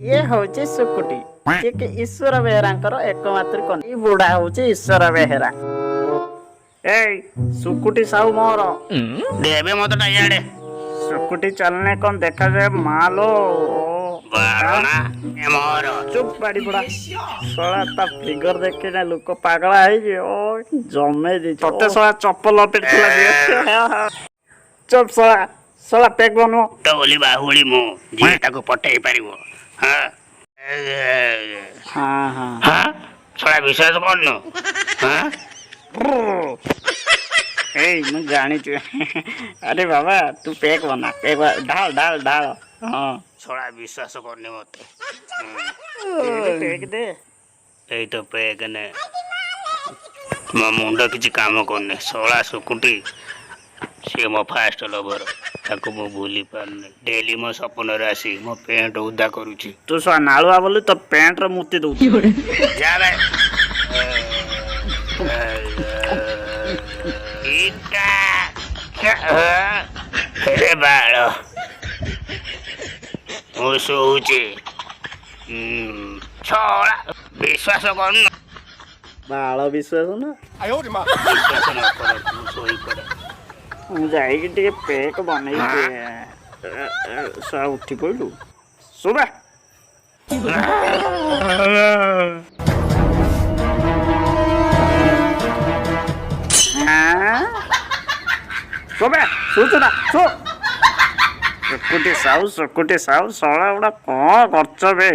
ଇଏ ହଉଛି ସୁକୁଟି, ଯିଏକି ଈଶ୍ୱର ବେହେରାଙ୍କର ଏକମାତ୍ର କନ୍ୟା। ଏଇ ବୁଢା ହଉଛି ଈଶ୍ୱର ବେହେରା। ଏଇ ସୁକୁଟି ସାହୁ ମୋର। ଦେବେ ମତେ ଟା ଇଆଡେ। ସୁକୁଟି ଚାଲିଲେ କଣ ଦେଖାଯାଏ ମାଲୋ? ବାଳ ନା ଏ ମୋର। ଚୁପ୍ ବାଡି ପଡା ଶଳା, ତା ଫିଗର ଦେଖିଲେ ଲୋକ ପାଗଳା ହେଇଯିବେ। ଓ ଜମେଇ ଦେଇଛି ତତେ ଶଳା, ଚପଲ ପିଟିଥିଲା। ଚୁପ୍ ଶଳା, ଶଳା ପେକ୍ ବନୁଅ। ତ ବୋଲି ବାହୁଳି ମୁଁ, ଯିଏ ତାକୁ ପଟେଇ ପାରିବ। ହଁ। ହଁ। ହଁ, ଶଳା ବିଶ୍ୱାସ କରୁନୁ? ହଁ। ଏଇ ମୁଁ ଜାଣିଛି। ଆରେ ବାବା, ତୁ ପେକ୍ ବନା, ପେକ୍ ଢାଳ ଢାଳ ଢାଳ। ହଁ। ଶଳା ବିଶ୍ୱାସ କରୁନି ମତେ। ପେକ୍ ଦେ। ଏଇ ତ ପେକ୍ ନେ। ମୋ ମୁଣ୍ଡ କିଛି କାମ କରୁନି। ଶଳା ସୁକୁଟି, ସିଏ ମୋ ଫାଷ୍ଟ ଲଭର, ତାକୁ ମୁଁ ଭୁଲି ପାରୁନି। ଡେଲି ମୋ ସପନରେ ଆସି ମୋ ପ୍ୟାଣ୍ଟ ଉଦା କରୁଛି। ତୁ ଶଳା ନାଳୁଆ ବୋଲି ତୋ ପ୍ୟାଣ୍ଟରେ ମୁତି ଦଉଛି। ଯା ବେ। ଇଟା ହେ ବାଳ, ମୁଁ ଶୋଉଛି। ଶଳା ବିଶ୍ୱାସ କରୁନୁ? ବାଳ ବିଶ୍ୱାସ ନା। ବିଶ୍ୱାସ ନ କର, ମୁଁ ଶୋଇପଡ଼େ। ମୁଁ ଯାଇକି ଟିକେ ପେକ୍ ବନେଇକି। ଶଳା ଉଠି ପଇଲୁ? ଶୁବା। ଶୁବେ, ଶୁଛୁ ନା? ଶୁ। ସୁକୁଟି ସାହୁ, ସୁକୁଟି ସାହୁ, ଶଳା ଗୁଡ଼ା କଣ କରୁଛ ବେ?